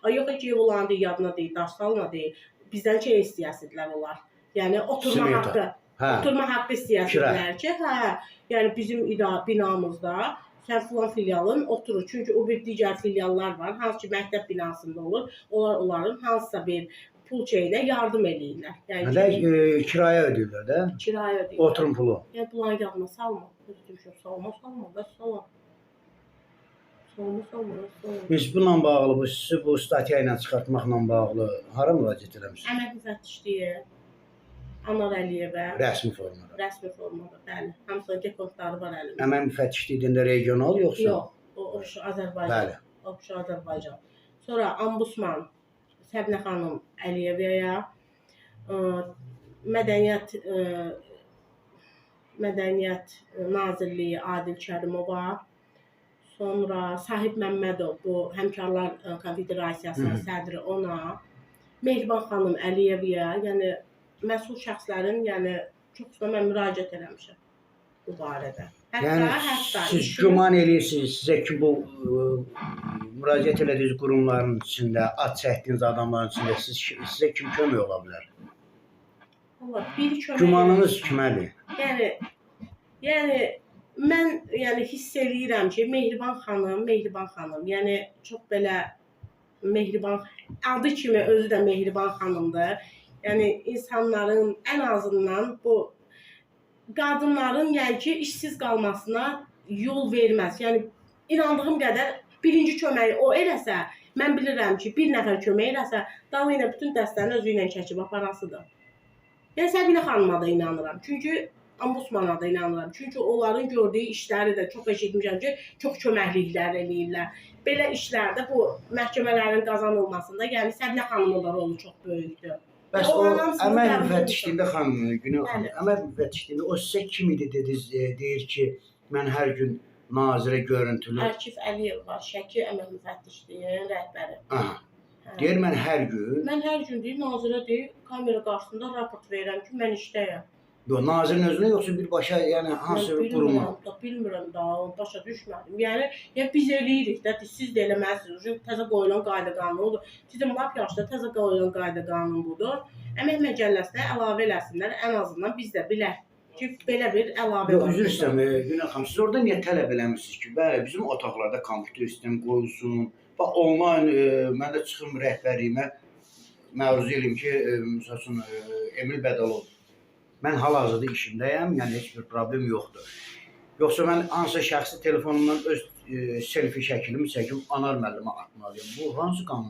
Ay yox, ki ev olanı deyir, yadına deyir, daş salma deyir. Bizdən şey istəyəsidilər onlar. Yəni oturma Smeta. haqqı. Hə. Oturma haqqı istəyəsidilər ki, hə, yəni bizim binamızda sən filan filialın oturur. Çünki o bir digər filiallar var, hansı ki məktəb binasında olur. Onlar onların hansısa bir pul şeyinə yardım eləyirlər. Yəni Hələ ki, kirayə ödəyirlər də. kirayə ödəyirlər. Oturum pulu. Yəni bunların yadına salma. Dedim ki, salma, salma, vəssalam. Salma, salma, vəssalam. Biz bununla bağlı, bu sizi bu statya ilə çıxartmaqla bağlı hara müraciət eləmisiniz? Əmək müfəttişliyi, Anar Əliyevə, Rəsmi formada. rəsmi formada, bəli. Hamısının dekontları var əlimdə. Əmək müfəttişliyi deyəndə regional yoxsa? Yox, o Obşu Azərbaycan. Bəli. Obşu Azərbaycan. Sonra Ombudsman Səbinə xanım Əliyevaya, ə, Mədəniyyət ə, Mədəniyyət Nazirliyi Adil Kərimova, sonra Sahib Məmmədov, bu Həmkarlar Konfederasiyasının sədri ona, Mehriban xanım Əliyevaya, yəni məsul şəxslərin, yəni çoxusuna mən müraciət eləmişəm bu barədə. Hətta, Yəni hətta siz işin- güman eləyirsiniz, sizə ki bu müraciət elədiyiniz qurumların içində, ad çəkdiyiniz adamların içində sizə kim kömək ola bilər? Allah bir kömək. Gümanınız kimədir? Yəni yəni mən yəni hiss eləyirəm ki, Mehriban xanım, Mehriban xanım, yəni çox belə mehriban adı kimi özü də mehriban xanımdır. Yəni insanların ən azından bu qadınların yəni ki, işsiz qalmasına yol verməz. Yəni inandığım qədər birinci köməyi o eləsə, mən bilirəm ki, bir nəfər kömək eləsə, dalı ilə bütün dəstəni özü ilə çəkib aparasıdır. Yəni Səbinə xanıma da inanıram. Çünki Ombudsmana da inanıram. Çünki onların gördüyü işləri də çox eşitmişəm ki, çox köməkliklər eləyirlər. Belə işlərdə bu məhkəmələrin qazanılmasında, yəni Səbinə xanımın da rolu çox böyükdür. Bəs o Onların hamısını əmək qəbul müfəttişliyində xanım, Günel xanım, Bəli. əmək müfəttişliyində o sizə kim idi dediniz, deyir ki, mən hər gün nazirə görüntülü. Akif Əliyev var, Şəki Əmək Müfəttişliyinin rəhbəri. Aha. Hə. Deyir mən hər gün, Mən hər gün deyir, nazirə deyir, kamera qarşısında raport verirəm ki, mən işdəyəm. yox nazirin özünə yoxsa birbaşa, yəni hansı Mən bir quruma? bilmirəm da, bilmirəm da, başa düşmədim. Yəni, ya biz eləyirik də, siz də eləməlisiniz. Çünki təzə qoyulan qayda qanunudur. Dedim, lap yaxşı da təzə qoyulan qayda qanun budur. Əmək məcəlləsinə əlavə eləsinlər, ən azından biz də bilək ki, belə bir əlavə Yox, var. üzr istəyirəm, Günel xanım, siz orada niyə tələb eləmirsiniz ki, bəli, bizim otaqlarda kompüter sistemi qoyulsun. Bax onlayn mən də çıxım rəhbərliyimə məruzə eləyim ki, məsəl üçün Emil Bədəlov. Mən hal-hazırda işimdəyəm, yəni heç bir problem yoxdur. Yoxsa mən hansısa şəxsi telefonumdan öz selfie şəklimi çəkib Anar müəllimə atmalıyam. Bu hansı qanun?